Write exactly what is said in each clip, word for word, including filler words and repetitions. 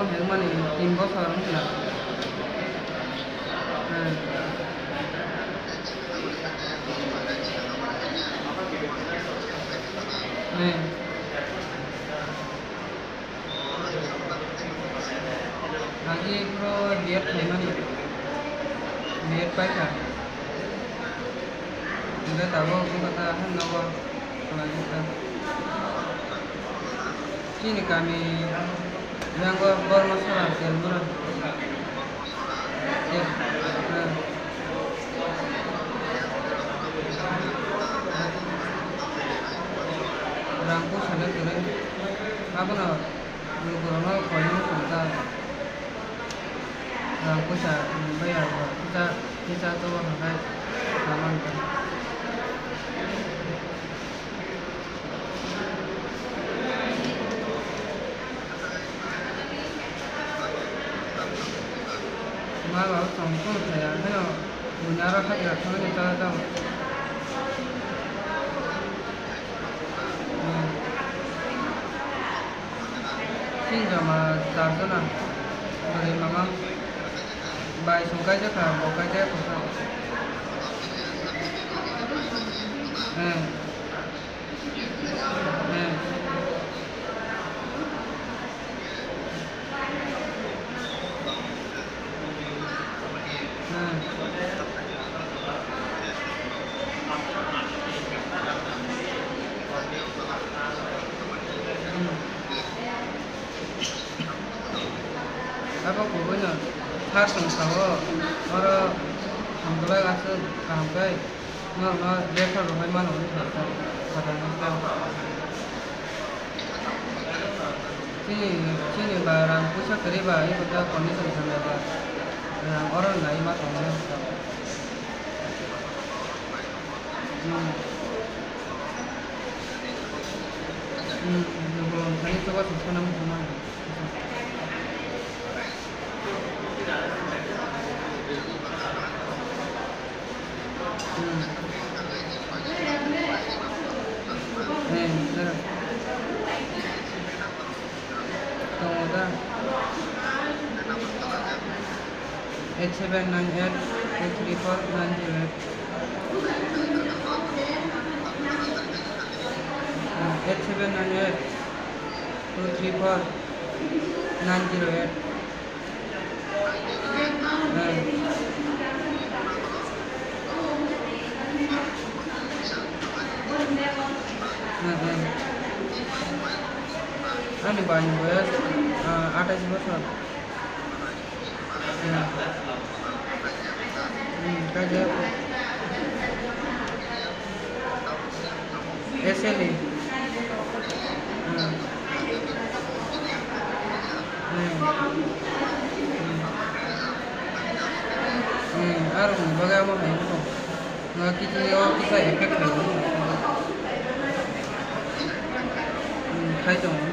Mani tin bosor wngkha. Hmm. Hmm. Agi pro B Ed khaimani. B Ed paikha. Hingke tabuk wngkha ta hano o. Chini kami yango borma sora tel mura. Tel, eh. Rang pusa le kwrwi. Abono lukurokno koinwi tongkha. Rang pusa, bai abo kisa, kisa to hwnkhai saman. Ma ba tong tong thaya, heno buina ro hajra thangni ta ta. Hmm. Chini joma char jona, bwrwi mama. Bai song kaijak kha, bo kaijak kha. Hmm. Hmm. Hmm. Hmm. Abo kubuino sir song sao, oro hamkwlai aswk kaham khe norokno refer rwui mano wngkha, kha, kha, kha. Chini, chini ba rang puisa kwrwi ba, eko ta condition thangya ba, rang oro nai ma tongmani wngkha. Hmm. Hmm, nokbar wngkha ni chubachu sana muchungma. Hmm. Hmm, da. Tongo da. Eight seven nine eight two three four nine zero eight. Eight seven nine eight two three four nine zero eight. Ani bai ni boyos, ah, atais bosor. Hmm. Hmm, kaijak. S L E. Hmm. Hmm. Hmm, arokni bagwi amo hai wngkha. Kisa effect khaio. Hmm, khai tongo.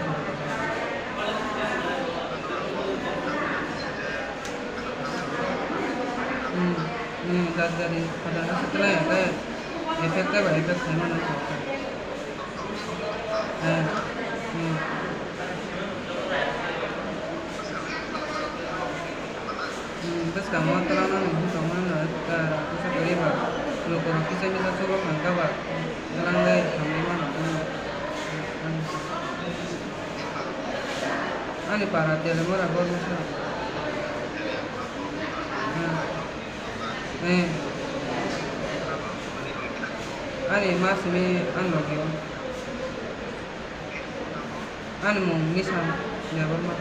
Hmm, hmm, jat jat ni phatar no se kwlai ya, tei effect tei ba effect khaima nang kha. Eh, hmm. Hmm, bwskango twlangna ni hwn tongmani no, eh, rang puisa kwrwi ba, lukurok kisa misa chuba phan kha ba, twlang le hamwi mano, hmm. Ani para Telemora borok se. Hmm. Eh. Ani ma simi ani logi o. Ani mung Nisha Debbarma.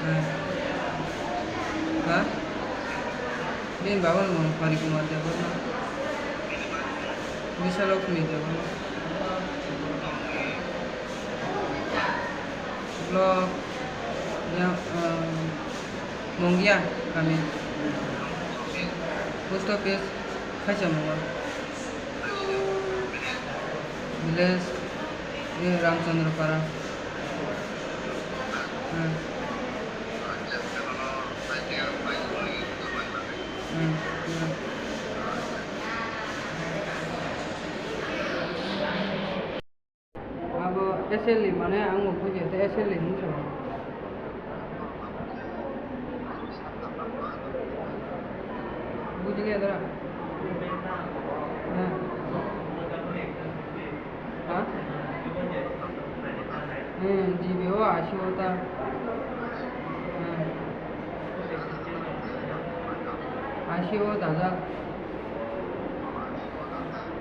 Eh. Ha? Bini baba ni mung Hari Kumar Debbarma. Nisha Lakshmi Debbarma. Block, ya, um, Mongia kami. Post office, Khaichamungo. Village, eh, Ramchandra Para. Hmm. Hmm, hmm. Abo S L E mane ang bo bujio, tei S L E hinwi sao. Yadra. Ha? Ha? Hmm, G B o ashi o ta. Hmm. Ashi o dajak.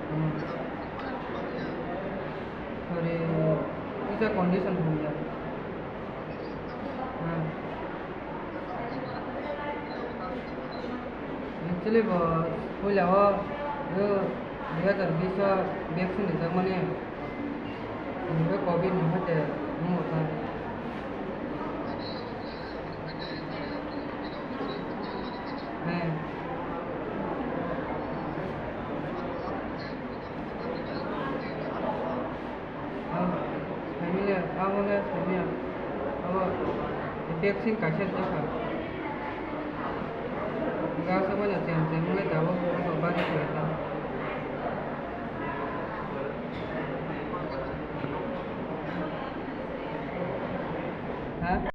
Hmm. Sorry, kisa condition hamya. Hmm. Actually, bo puila o, o, dui hazar bish o vaccine rijak mani, bo covid ni hate wng kha. He. Abo, saimanya, abo le saimanya. Abo vaccine kaisa rijak kha. Gas abo no chem chem wngwi tabuk abo bari khlai kha. Ha?